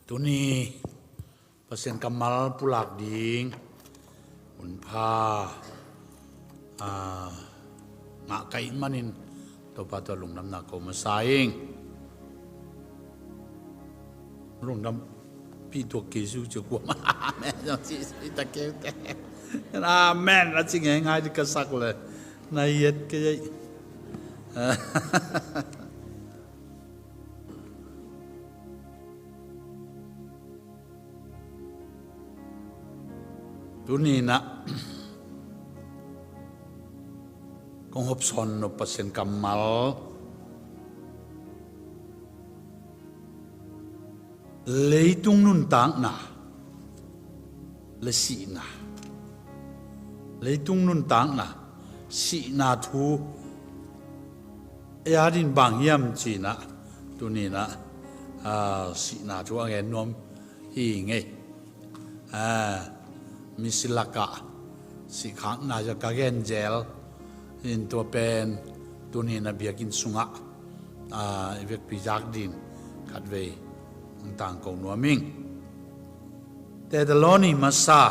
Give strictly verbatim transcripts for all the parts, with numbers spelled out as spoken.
Tuni Pasian kammal pulak ding hunpha, ah, ngah ka hih manin Topa tawh lungdamna ko masa ing. Lungdam pi tuak kei su cia kuam. Amen. Amen. A ci ngeingai di ka sak le na yet kei ei. Tuni-in ah kong hopsawn nop Pasian kammal, leitung nuntakna le sihna. Leitung nuntakna, sihna thu. Ei, a din bang hiam ci-in ah tuni-in ah, ah, sihna thu a gen nuam hi ing ei. Ah, misi lakah sihkhakna zia ka gen zel in, tua pen tuni-in a biakinn sungah, ah, i vekpi zak ding khatvei hong tangko nuam ing. Thesalonika masa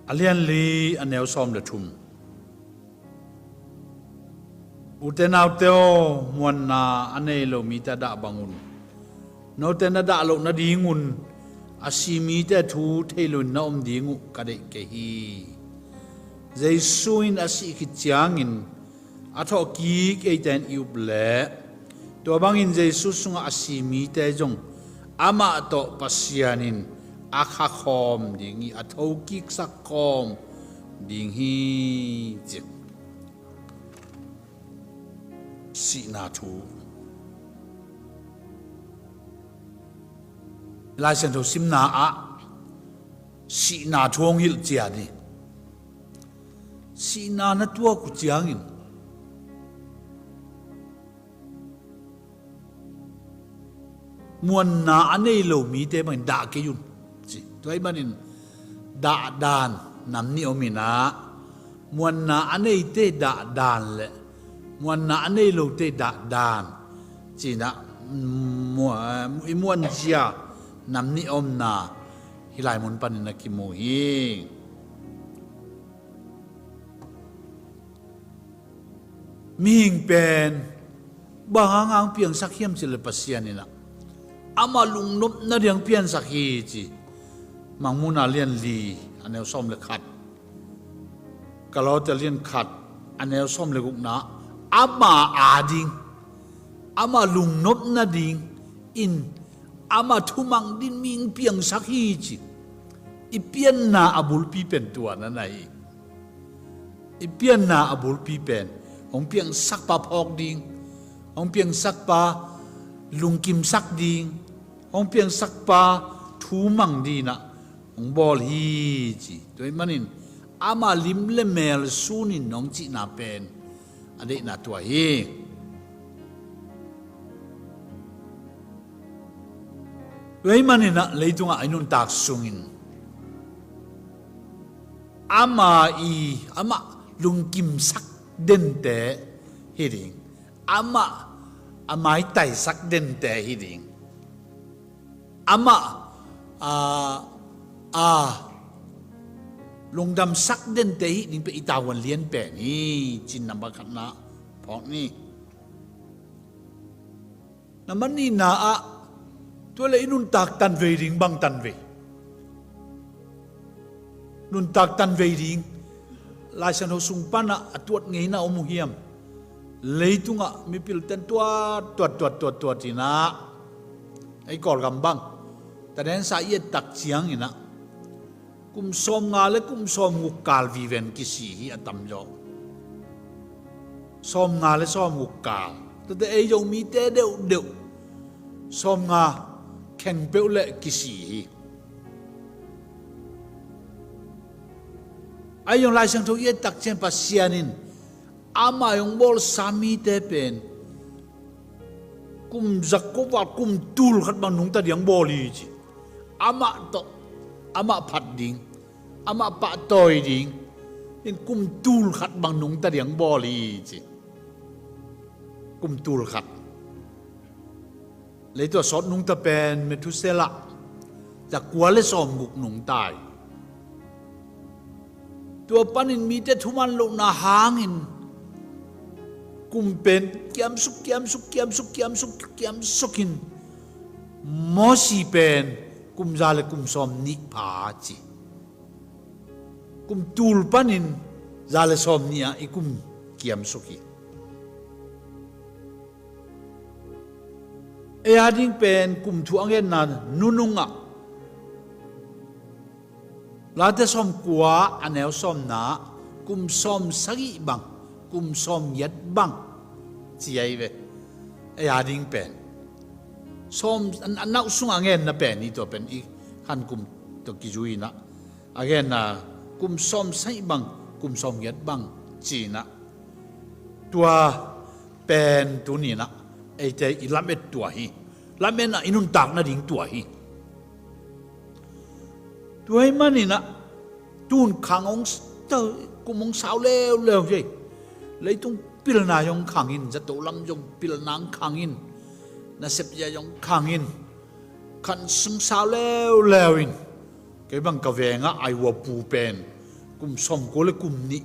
a lian li, a neu sawm le thum. Ute naute aw, muanna a nei lo mite a dah bangun, note na dah loh nadingun a si mite thu thei loin na om ding uh ka deih kei hi. Jesu in a sih khit ciangin a thawhkik eite in i up leh, tua bangin Jesu sungah a si mite zong amah tawh Pasian in a khakhawm ding hi, a thokiksak khawm ding hi, ci. Sihna thu. Lai Siangtho simna ah sihna thu hong hilh ciat ni. Sihna na tuak uh ciangin muanna a nei lo mite bangin dah kei un, ci. Tua ahih manin dahdan nam nih om in ah, muanna a neite dahdan le muanna a nei lote dahdan ci-in ah, mua-, i muanzia nam nih omna hih lai mun panin a kimu hi. Mihing pen bang hang hang piangsak hiam cih leh Pasian in ah amah lungnopna ding piangsak hi, ci. Mangmuhna lian li, a neu sawm le khat. Kolosse lian khat, a neu sawm le gukna, amah ading, amah lungnopna ding in amah thumang ding mihing piangsak hi, ci. I pianna a bulpi pen tua na na hi. I pianna a bulpi pen hong piangsakpa phawk ding, hong piangsakpa lungkimsak ding, hong piangsakpa thumang ding in ah hong bawl hi, ci. Tua ahih manin amah lim le mel sun in hong cihna pen a deihna tua hi. Tua ahih manin ah leitungah i nuntak sungin amah i, amah lungkimsak dente hi ding, amah a maitaisak dente hi ding, amah a, a lungdamsak dente hi ding pen i tavuan lian pen hi, ci-in nambat khatna phawk ni. Nambat nihna ah, tua leh i nuntak tanvei ding bang tanvei? Nuntak tanvei ding Lai Siangtho sung panah a tuat ngeina om uh hiam? Leitungah mipilten tuat, tuat, tuat, tuat, tuat in ah, ei Kawlgam bang tadensa i et tak ciangin ah kum sawmnga le kum sawmguk kal viven kisi hi a tamzaw. Sawmnga le sawmguk kal. Tuate ei Zomite deuhdeuh sawmnga khempeuh le kisi hi. Ahi zong Lai Siangtho i et tak ciang Pasian in amah hong bawlsa mite pen kum zakua val, kum tul khat bang nungta ding hong bawl hi, ci. Amah tawh, amah phat ding, amah pahtawi ding in kum tul khat bang nungta ding hong bawl hi, ci. Kum tul khat. Leitung a sawt nungta pen Methuselah, za kua le sawmguk nungta hi. Tua panin mite thuman lohna hangin kum pen kiamsuk, kiamsuk, kiamsuk, kiamsuk, kiamsukin Mosi pen kum za le kum sawmnih pha ci. Kum tul panin za le sawmnih ah i kum kiamsuk hi. Ei a ding pen kum thu a ngenna nunung ah, Late sawmkua a neu sawmna, kum sawmsagih bang, kum sawmgiat bang ci ahi ve. Ei a ding pen sawm, a nauh sungah a ngenna pen hi, tua pen i khan kum tawh kizui inah, a ngenna kum sawmsagih bang, kum sawmgiat bang ci inah, tua pen tuni inah eite i lamet tua hi. Lametna i nuntak nading tua hi. Tua ahih maninah tun khang hong s-, ta-, kum hong sau leuleu hi. Leitung pilna zong khang in, zato lam zong pilna hong khang in, nasep zia zong khang in, khan sung sau leuleu in. Kei bang ka vengah ai ua pu pen kum sawmkua le kum nih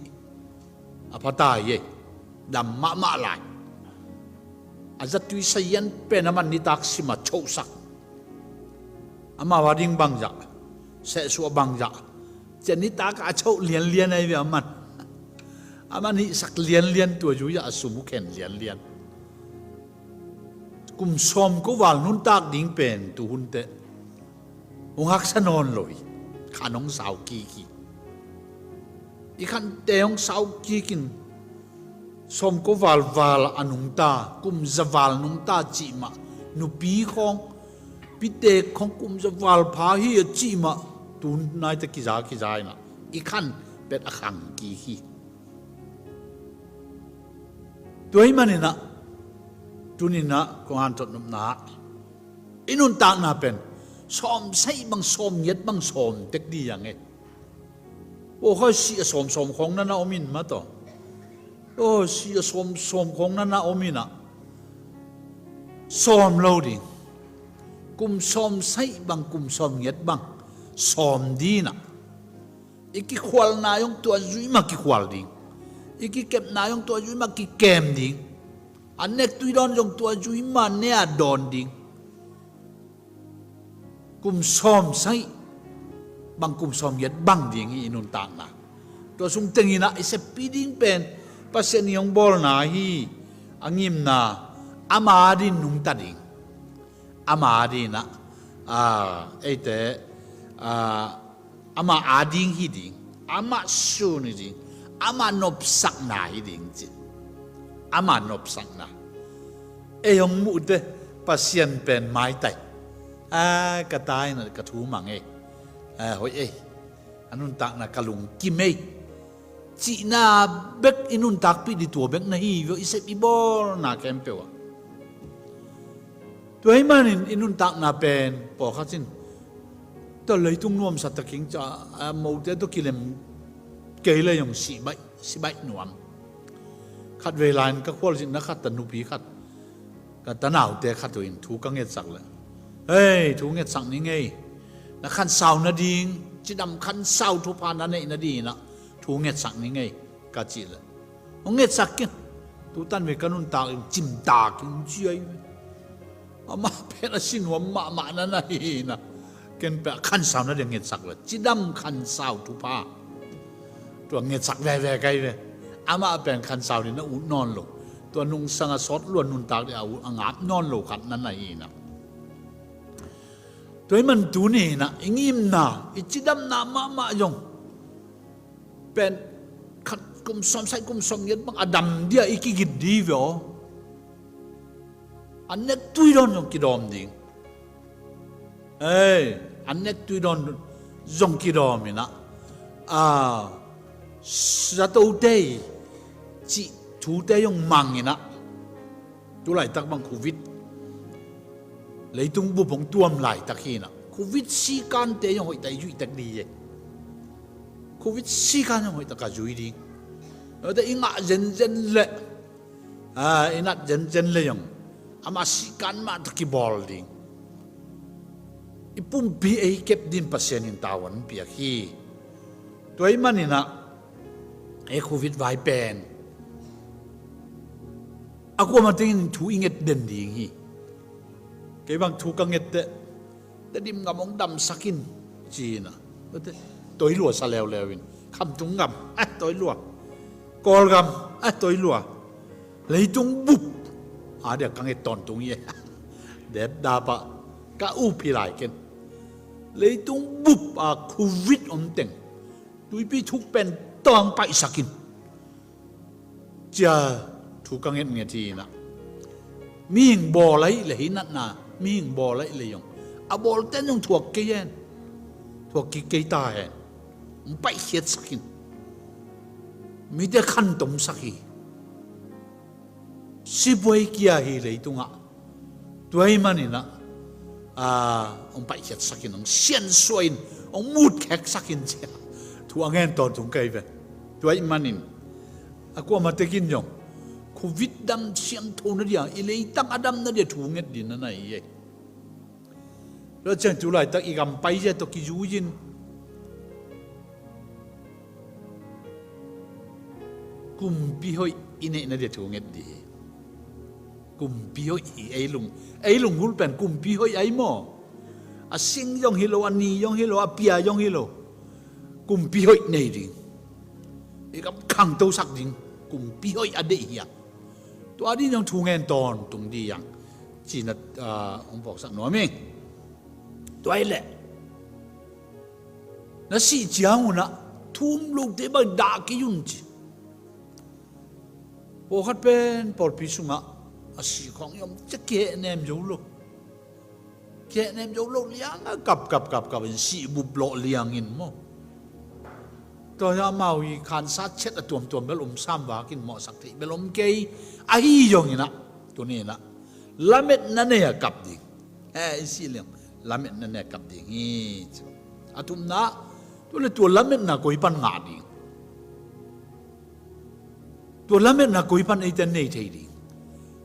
a pha ta hi ei. Dam mahmah lai. A zatui sazian pen a man nitak sim a chohsak. Amau a ding bangzah, sehsuah bangzah, cian nitak a choh lianlian ahi ve a man. A man hihsak lianlian, tua zui-ah a sum uh khen lianlian. Kum sawmkua val nuntak ding pen tuhun teh hong haksa nawn lo hi. Khan hong sau kik hi. I khante hong sau kik in, sawmkua val val a nungta, kum za val nungta cih mah, nupi khawng, pite khawng kum za val pha hi a cih mah, tu nai teh kiza kiza inah i khan pet a khang kik hi. Tua ahih maninah tuni inah kong hanthot nopna ah, i nuntakna pen sawmsagih bang, sawmgiat bang sawm tek ding hi hang e. Aw, khawi sih a sawm sawm khawng na na om in mah tawh. Aw, sih a sawm sawm khawng na na om inah sawm lo ding. Kum sawmsagih bang, kum sawmgiat bang sawm ding inah, i kikhualna zong tua zui mah kikhual ding. I kikepna zong tua zui mah kikem ding. A nek tui dawn zong tua zui mah ne a dawn ding. Kum sawmsagih bang, kum sawmgiat bang ding hi i nuntakna. Tua sung teng inah i seppi ding pen Pasian i hong bawlna hi. A ngimna, ama a ding nungta ding. Ama a ding inah, ah, eite, ah, ama a ding hi ding, ama sun hi ding, ama nopsakna hi ding ci. Ama nopsakna. Ei hong muh teh Pasian pen maitai. A, ka tai na ka thu mang ei. A, hoih ei. A nuntakna ka lungkim ei. Cihna bek i nuntakpih ding tua bek na hi ve, i sep i bawlna khempeuh ah. Tua ahih manin i nuntakna pen pawlkhat in, tua leitung nuamsa takin ca, a, mote tawh kilem kei le zong sih baih, sih baih nuam. Khatvei lai-in ka khualzinna khat ah nupi khat, ka tanaute khat uh in thu ka ngetsak leh, "Hei, thu ngetsak ning ei. Na khansau nading, cidam khansau thupha na neih nading inah thu ngetsak ning ei," ka cih leh, "Hong ngetsak kei. Tutan ve ka nuntak in cimtak in," ci ahi ve. Amah pen a sinuam mahmah na na hi inah, ken pen a khansau nading ngetsak leh, cidam khansau thupha tua ngetsak veve ka hi ve. Amah pen khansau ding na ut nawn lo, tua nungsang a sawt lua nuntak ding a ut a ngap nawn lo khat na na hi inah. Tua ahih man tuni inah i ngimna, i cidamna mahmah zong pen khat kum sawmsagih, kum sawmgiat bang a dam ding a i kigin ding ve aw. A nek tui dawn zong kidawm ding. Ei, a nek tui dawn zong kidawm inah, a, zatote cih thute zong mang inah, tu laitak bang Covid leitung bup hong tuam laitak hi inah, Covid sikante zong hoihtak i zuih tek ding hi. Covid sikan zong hoihtak a zui ding. Note i ngah zenzen leh, a, i nat zenzen leh zong Amah sihkan mah tawh kibawl ding. I pumpi ei kep ding Pasian in tavuan piak hi. Tua ahih manin ah, ei Covid vai pen a kuamah tengin thu i nget den ding hi. Kei bang thu ka ngette, Tedim gam hong damsak in, ci-in ah, toilua sa leuleu in, Khamtung gam, eh, toilua, Kawlgam, eh, toilua, leitung bup a dia ka nget tawntung hi. Dep dapa ka up hi lai ken. Leitung bup a Covid om teng, tuipi thuk pen tawh hong paihsak in, cia thu ka ngetnget hi-in ah, mihing bawl ahih leh, hih natna mihing bawl ahih leh zong, a bawlte zong thuak kei hen, thuak kik kei ta hen. Hong paihkhiatsak in. Mite khantomsak hi. Sipuai kia hi leitungah. Tua ahih manin ah, aa, hong paihkhiatsak in, hong siansuah in, hong mutkheksak in, cia thu a ngen tawntung ka hi ve. Tua ahih manin a kuamah tekin zong Covid dam siangtho na dia, i leitang a dam na dia thu nget ding na na hi ei. Tua ciang tu laitak i gam pai zia tawh kizui-in kumpi hoih i neih na dia thu nget ding hi. Kumpi hoih hi ei lung, ei lunggulh pen kumpi hoih ahi maw. A sing zong hi lo, a ni zong hi lo, a pia zong hi lo. Kumpi hoih nei ding. I gam khangtosak ding kumpi hoih a deih hi a. Tua ding zong thu ngen tawntung ding hi hang, ci-in ah, hong phawksak nuam ing. Tua ahih leh na sih ciangun ah thu um lote bang dah kei un ci. Pawlkhat pen pawlpi sungah a sih khawng i om ciang kihehnem zo lo. Kihehnem zo lo liang a kap, kap, kap, kap in sih bup lawh liang in maw. Tua hi a, amau i khansa chet a tuamtuam bel om sam vak in mawhsak theih bel om kei. Ahi zongin ah, tuni-in ah lametna nei a kap ding. Eh, i sih liang lametna nei a kap ding hi. A thumna, tua leh tua lametna koi pan ngah ding? Tua lametna koi pan eite nei thei ding?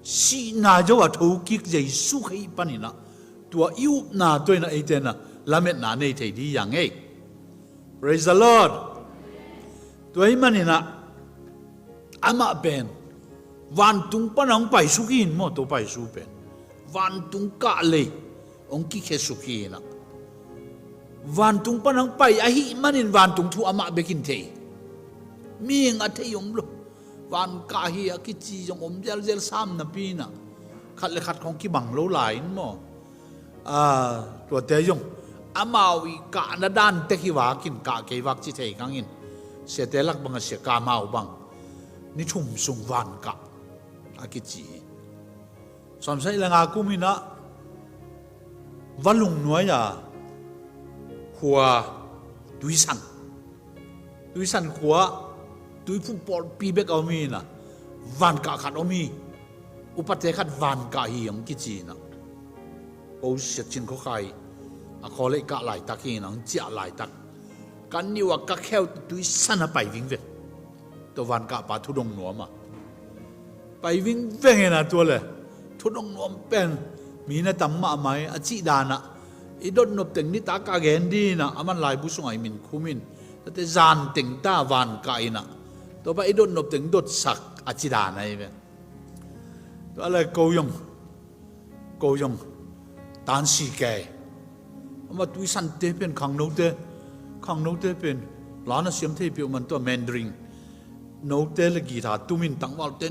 Sihna zo a thokik Jesu Khrih panin ah, tua i upna tawh in ah eite in ah lametna nei thei ding hi hang ei. Praise the Lord. Tua ahih manin ah, amah pen vantung pan a hong paisuk hi-in maw, tua paisu pen vantung kah lei hong kikhiasuk hi-in ah, vantung pan a hong pai ahih manin vantung thu amah bek in thei. Mihing a thei om lo. Van kah hi a kici zong om zelzel sam napi-in ah, khat le khat khawng kibang lo lai in maw. Aa, tuate zong amau i kahna dan tek hi vak in, kah kei vak ci thei kang in, siate lak bang a sia kah amau bang ni thum sung van kah a kici hi. Sawmsagih le nga kum in ah va lungnuai a khua Tuisan, Tuisan khua, Tuiphuk pawlpi bek a om hi-in ah, van kah khat om hi. Upate khat van kah hi hong kici-in ah, ko Sia Cin Khua Khai a khaw leh kah laitak hi-in ah, hong ciah laitak, ka niuh a ka kheu Tuisan a pai vingveng. Tua van kahpa thudong nuam a pai vingveng in ah, tua leh thudong nuam pen mi na tam mahmah hi. A cih dan ah i dotnop teng nitak a gen ding in ah, aman laibu sungah i min khum in, tate zan teng ta van kah in ah, tua pa i dotnop teng dotsak a ci dan ahi ve. Tua leh ko zong, ko zong tansi kei. Amah Tuisante pen khangnote, khangnote pen la na siam thei peuhmah, tua Mandarin note le guitar tum in, tangvalte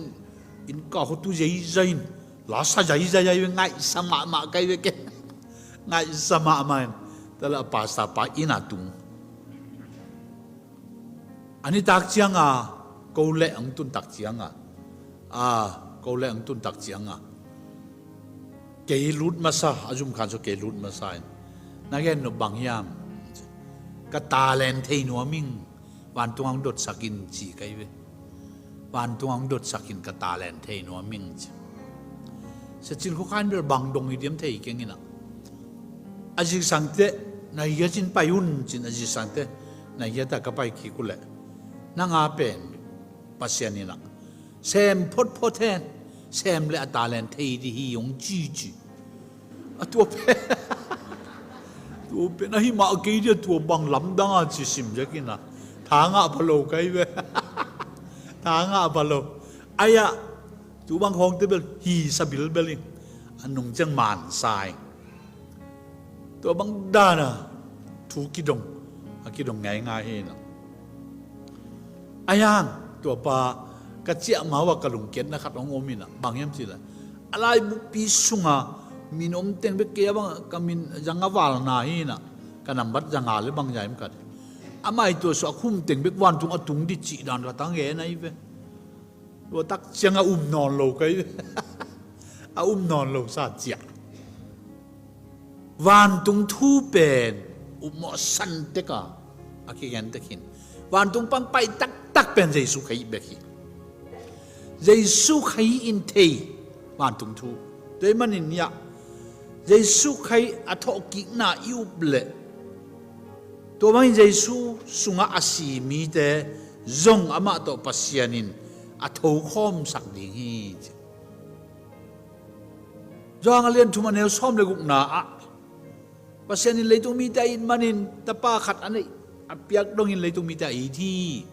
in kah hotu zeizai in, la sa zeizai ahi ve. Ngaihsa mahmah ka hi ve ken. Ngaihsa mahmah in. Tua leh a pastor pa inn ah tung. A nitak ciang a, ko leh hong tun tak ciang a, a, ko leh hong tun tak ciang a, kei lut masa, a zum khan sung kei lut masa in, na gen nop bang hiam? Ka talent thei nuam ing, vantung ah hong dotsak in, ci ka hi ve. Vantung ah hong dotsak in, ka talent thei nuam ing, ci. Sia Cin Khua Khai in bel bang dong hi diam thei keng in ah, a zingsang teh na hiat in pai un, ci-in a zingsang teh na hiat ah ka pai kik uh leh, nang a pen Pasian in ah sem photphot hen, sem le a talent thei dih hi hong cici. A tua pen tua pen ahi mah kei dia tua bang lamdang a ci sim zekin a tha ngah pha lo kai ve. Tha ngah pha lo. Ai-ah tu bang khawngte bel hi sa bilbel in a nung ciang man sa in. Tua bang dana thu kidong a kidong ngaingai hi na. Ai-ang tua pa ka ciah ma uh a ka lungkiatna khat hong om hi na. Bang hiam cih leh a laibupi sunga min om teng bek kei a bang ka min zanga valna hi na. Ka nambat zanga le bang zai om khat. Amah i tua suah khum teng bek vantung a tung dih cih dan ka tang ngen ahi ve. Tua tak ciang a um nawn lo kai. A um nawn lo sa ciah. Vantung thu pen upmawh san tek a a kigen tek hin. Vantung pan pai taktak pen Jesu Khazih bek hi. Jesu Khazih in thei vantung thu. Tua ahih manin hiah Jesu Khazih a thawhkikna i up leh tua bangin Jesu sungah a si mite zong amah tawh Pasian in a thokhawmsak ding hi. Johan a lian thum a neu sawm le gukna ah Pasian in leitung mite a it manin tapa khat a neih a piak dongin leitung mite a it hi.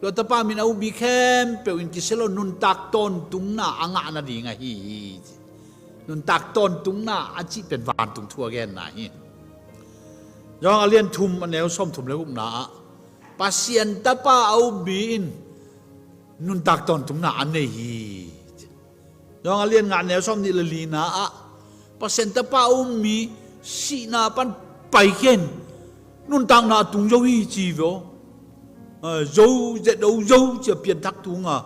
Tua tapa min a ummi khempeuh in kisia lo nuntak tawntungna a ngah nading ahi hi. Nuntak tawntungna a cih pen vantung thu a genna hi. Johan a lian thum a neu sawm thum le gukna ah Pasian tapa a ummi in nuntak tawntungna a nei hi. Johan a lian nga a neu sawm nih le lina ah Pasian tapa a ummi sihna pan paikhia in nuntakna a tung zo hi ci ve aw. Zo zedo zo cia pianthak tunga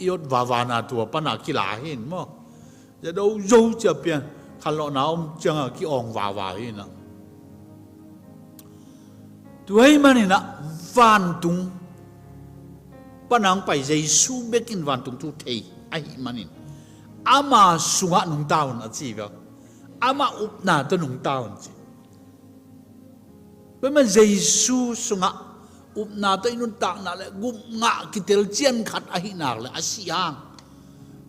i ot vavana tua pana kila hi in maw. Zedo zo cia pian khanlawhna om cianga ki-awng vava hi na. Tua ahih manin ah vantung pana hong pai Jesu bekin vantung thu thei ahih manin ama sungah nungta un a ci ve. Ama upna tawh nungta un ci. Tua ahih man Jesu sungah upna tawh i nuntakna le gupngah kitelcian khat ahih nak le a sih hang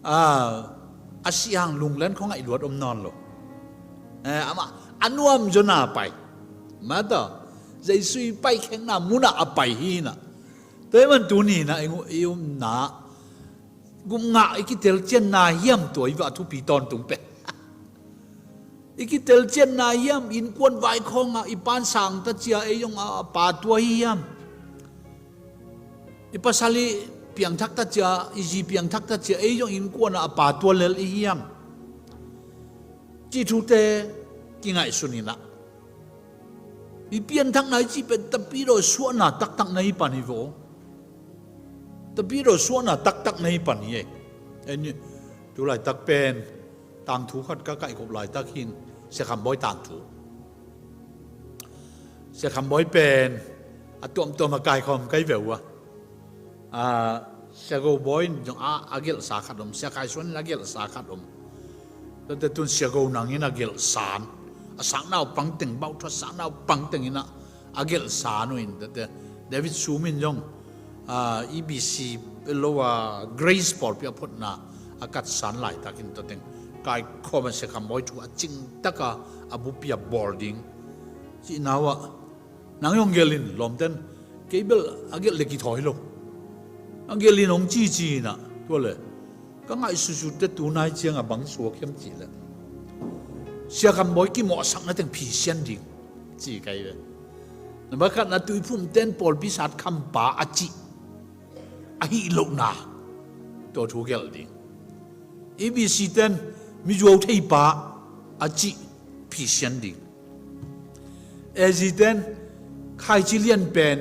a sih hang lunglen khong a i luat om nawn lo. Amah a nuam zona pai mata Jesu i paikhiatna munah a pai hi na. Tua ahih man tuni na i upna gupngah i kitelcianna hiam tua i va thupi tawntung pen. I kitelcianna hiam innkuan vaikhawngah i pansang ta cia ei zong a pa tua hi hiam? I pasal i piangthak ta cia i zi piangthak ta cia ei zong innkuanah a pa tua lel i hiam? Cih thute kingaihsun inah i pianthakna i cih pen tapidaw suahna taktak na hi pan hi vaw. Tapidaw suahna taktak na hi pan hi ei. Tulaitak pen tangthu khat ka kaihkhop laitak hin Sia Kham Bawi tangthu. Sia Kham Bawi pen a tuamtuam a kaikhawm kai veu a. Sia Go Bawi in zong a gelhsa khat om, Sia Khai Suan in a gelhsa khat om. Tate tun Sia Go Nang in a gelhsan a saknau pangteng bauhthuat saknau pangteng inah a gelhsan uh in tate David Sum in zong E B C lo a Grace pawlpi a photna a katsan laitakin tuateng kaikhawm a Sia Kham Bawi thu a cingtaka a bupi a bawl ding cihna uh ah nang hong gelh in lawmten kei bel a gelh le kithawi lo. A gelh in hong cici inah tua le ka ngaihsutsut te tunai cianga bang suak hiam cih le Sia Kham Bawi kimawhsakna teng phisian ding ci kai ve. Nambat khatna Tuiphum ten pawlpi sat khampa a cih ahi lohna tua thu gelh ding. E B C ten mizuau theipa a cih phisian ding. A Z ten khaici lianpen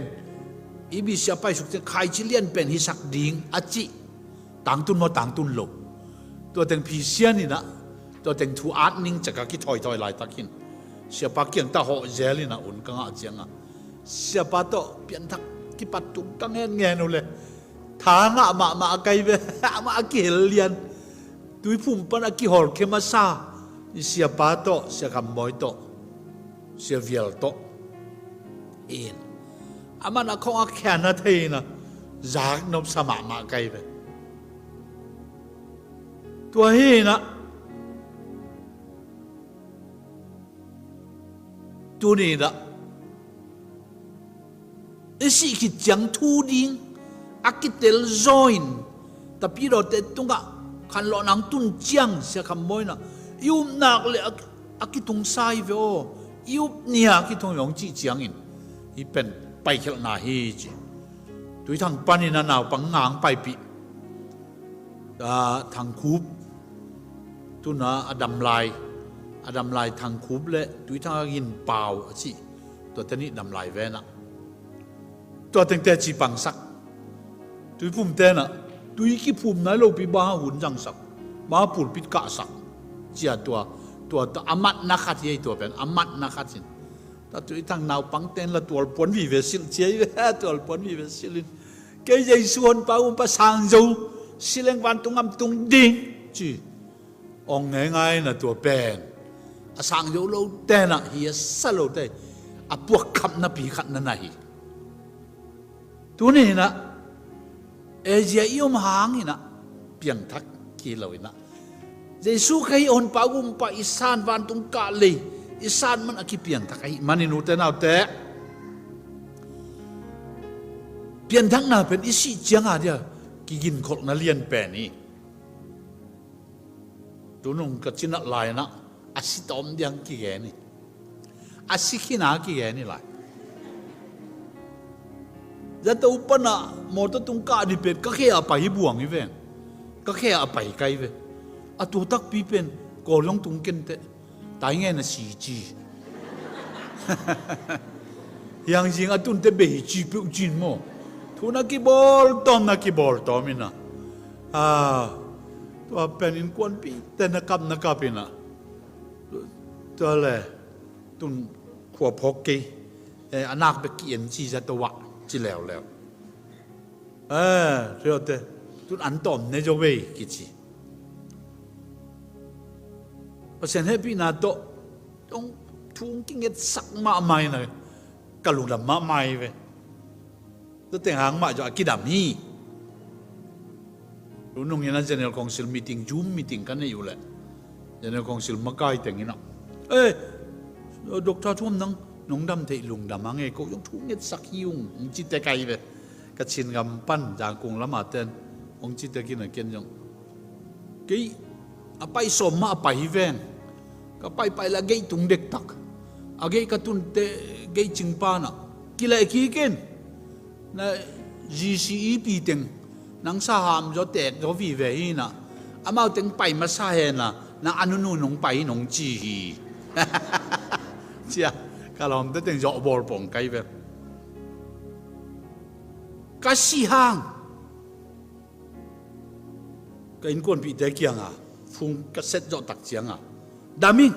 E B C a paisuk ten khaici lianpen hisak ding a cih tangtun maw tangtun lo. Tua teng phisian inah tua teng thu at ning caka kithawithawi laitakin siapa kiangta hawh zel inah un ka ngah cianga siapa tawh pianthak kipat tung ka ngenngen uh le tha ngah mahmah a kai ve. Amah a kihel lian Tuiphum pan a kihawlkhia masa i siapa tawh Sia Kham Bawi tawh Sia Vial tawh in aman a khong a khianna thei ina zak nopsa mahmah kai ve. Tua hi inah, tuni inah i sih khit ciang thu ding a kitel zaw in, tapidawte tungah khanlawhna hong tun ciang Sia Kham Bawi inah, i upna le a, a kitungsa hi ve aw, i up ni-a kitung hi ve hong cih ciangin, hih pen paikhelhna hi ci. Tuithang panin a naupang nga hong paipih, ah, Thangkhup, tuna a damlai, a damlai Thangkhup le Tuithang a Gin Pau a cih, tuate nih damlai ve inah, tua teng teci pangsak. Tuiphumte inah tui kiphum nai lopi bang hun zangsak, bang pulpit kahsak, cia tua, tua, tua a matna khat hi ei, tua pen a matna khat hi in. Tua Tuithang naupangte in la tualpuan vive silh ci ei ve, tualpuan vive silh in, kei Jesu Honpa Gumpa Sangzo, si leng vantung gam tung ding ci. Ong ngeingai inah tua pen a sang zo lote inah hi a sa lote a puakkhamnapi khat na na hi. Tuni inah Asia i om hang inah piangthak kilo inah, Jesu Khrih Honpa Gumpa i san, vantung kah lei i san man a kipiangthak ahih manin, ute naute, pianthakna pen i sih cianga dia kiginkholhna lian pen hi. Tunung ka cinat lai inah a si tawm diang kigen hi. A si khin a kigen hi lai. Zato panah mawtaw tung kah dih pen ka khe a pai hi buang hi ven. Ka khe a pai kai ve. A tua takpi pen Kawl zong tung kenteh. Tai ngen a si ci. Hiang zing a tunte bei ci peuh cin maw. Thu na kibawltawm, na kibawltawm inah, ah, tua pen innkuanpihte na kap, na kap inah, tua le tun khua phawk kei, eh, a nak bek ki-en ci zato ah ci leuleu. Eh, rio te, tun an tawm ne zo vei kici. Pasian hehpihna tawh hong thu hong kingetsak mahmah inah ka lungdam mahmah hi ve. Tua teng hang mah zaw a kidam hi. Tunung inah General Council meeting, Zoom meeting ka neih uh leh General Council makai teng inah, eh, Doctor Thuam, nang nong dam theih lungdam hang e, ko zong thu ngetsak hi ung, hong cite kai ve. Ka Chin gam pan Zangkung lam a ten hong cite kina ken zong, kei a pai sawm mah a pai hi veng. Ka paipai le a gei tung dektak, a gei ka tunte gei cingpa inah kileh kik in. Na G C E pi teng nang saham zaw tek zaw vive hi inah, amau teng pai masa hen la, nang a nunu nong pai nong ci hi. Cia ka lawmte teng zawh bawl pong kai ve. Ka si hang ka innkuanpihte kianga phung ka set zawh tak cianga, dam ing.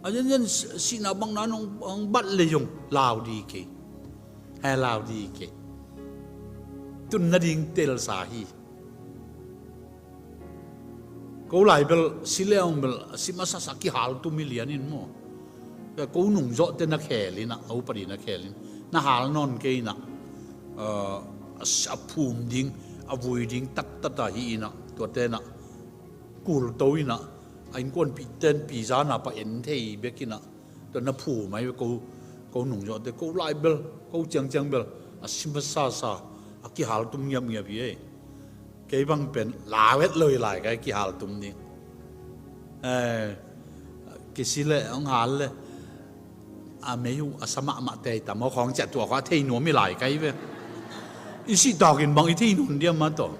A zenzen sihna bangna nong bat le zong lau di kei. He, lau di kei. Tun nading telsa hi. Ko lai bel si le ong bel a si masasa kihal tum hi lian in maw. Ko nungzawhte na khel inah, a upadi na khel in, na hal nawn kei inah, a, a phum ding, a vui ding tattata hi inah, tuate inah kulto inah, a innkuanpihte in pizana pa en thei bek inah, tua na phum ahi ve. Ko, ko nungzawhte, ko lai bel, ko ciangciang bel a si masasa, a kihal tum ngiapngiap hi ei. Kei bang pen lau het lo hi lai kai, kihal tum ding. Eh, kisi le hong hal le a mei uh a sa mahmah tei tam aw khawng ciah tua khaw a thei nuam hi lai kai ve. I sih tawkin bang i thei nuam diam mah tawh.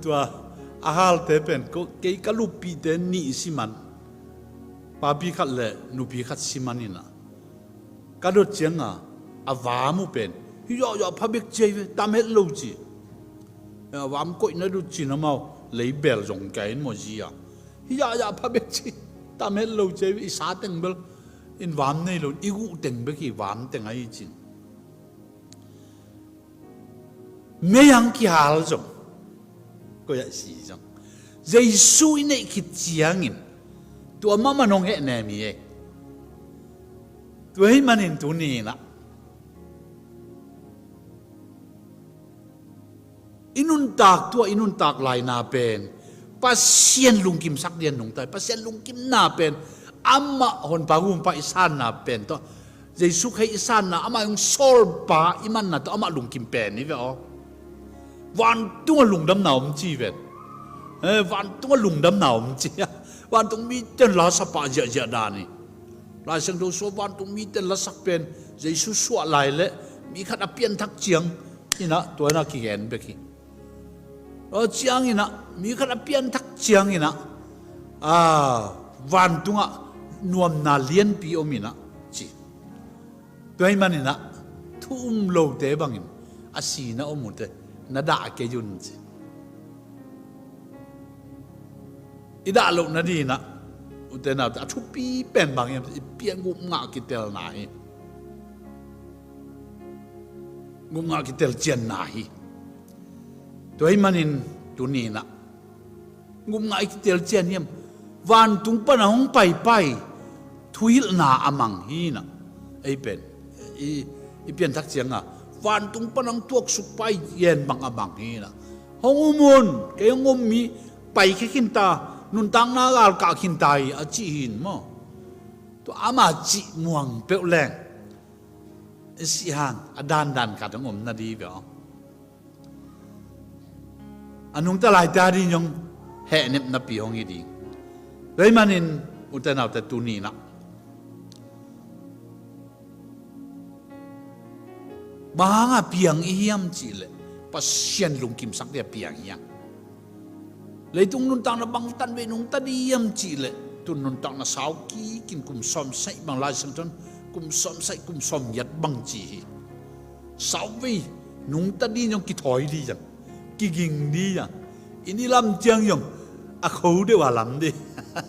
Tua a halte pen ko, kei ka luppihte nih i si man, papi khat le nupi khat si man inah, ka dot cianga a vam uh pen hih zahzah pha bek ci ahi ve, tam het lo ci. A vam koihna dot cin amau lei bel zong kai in maw zi a, hih zahzah pha bek ci, tam het lo ci ahi ve. I sa teng bel in vam nei lo, i guh teng bek hi vam teng ahi cin. Mei ang kihal zong, koi ah si zong, Jesu i neih khit ciangin tua mahmah nong heh nem hi ei. Tua hih manin tuni inah I nuntak tua, i nuntak laina pen Pasian lungkimsak ding a nungta hi. Pasian lungkimna pen amah Honpa Gumpa i sanna pen tawh, Jesu Khrih i sanna, amah hong sawlpa i manna tawh amah lungkim pen hi ve aw. Vantungah lungdamna om ci ven. Eh, vantungah lungdamna om ci. Vantung miten la sa pah ziahziah dan hi. Lai Siangtho sua vantung miten lasak pen Jesu suah lai leh mi khat a pianthak ciang inah tua inah kigen bek hi. Tua ciang inah mi khat a pianthak ciang inah, ah, vantungah nuamna lianpi om inah ci. Tua ahih man inah thu um lote bangin a sina om uh teh na dah kei un ci. I dah loh nading inah, ute naute, a thupi pen bang hiam, i pian gupngah kitelna hi. Gupngah kitel cianna hi. Tua ahih manin tuni inah gupngah i kitel cian hiam? Vantung pana hong paipai thuhilhna a mang hi inah. Ei pen i, i pianthak cianga vantung pana hong tuaksuk pai gen bang a mang hi inah. Hong um un, kei hong um hi, paikhia khinta, nuntakna galkah khinta hi a cih hi in maw. Tua ama cih muang peuh leng i sih hang a dandan khat hong om nading hi ve aw. A nungta laite ading zong hehnepnapi hong hi ding. Tua ahih manin ute naute, tuni inah bang hanga piang i hiam cihleh Pasian lungkimsak ding a piang hi hang. Leitung nuntakna bangtan vei nungta ding hiam cihleh, tun nuntakna sau kikin kum sawm sagih bang, Lai Siangtho in kum sawm sagih, kum sawm giat bang ci hi. Sau vei nungta ding zong kithawi ding hi hang, kiging ding hi hang. I nih lam ciang zong a kho deuh a lam ding,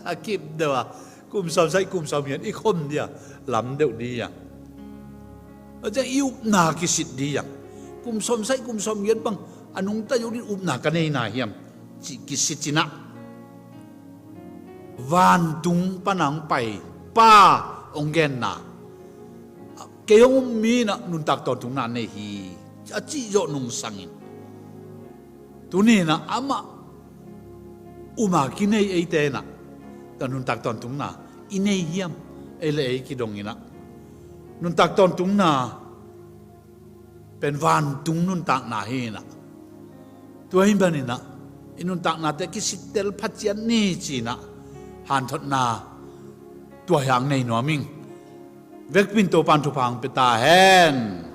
a kip deuh a, kum sawm sagih, kum sawm giat i khom ding a, lam deuh ding hi hang. A ciang i upna kisit ding hi hang. Kum sawm sagih, kum sawm giat bang a nungta zong ding upna ka neihna hiam cih kisit inah, vantung pana hong pai Pa hong genna, kei hong um hi inah nuntak tawntungna nei hi a cih zawh nungsangin, tuni inah amah uma kinei eite inah tua nuntak tawntungna i nei hiam? Ei le ei kidong inah nuntak tawntungna pen vantung nuntakna hi inah, tua ahih man inah i nuntaknate kisittel phaciat ni ci inah hanthotna tua hi hang nei nuam ing. Vekpi in Topan thupha hong pia ta hen.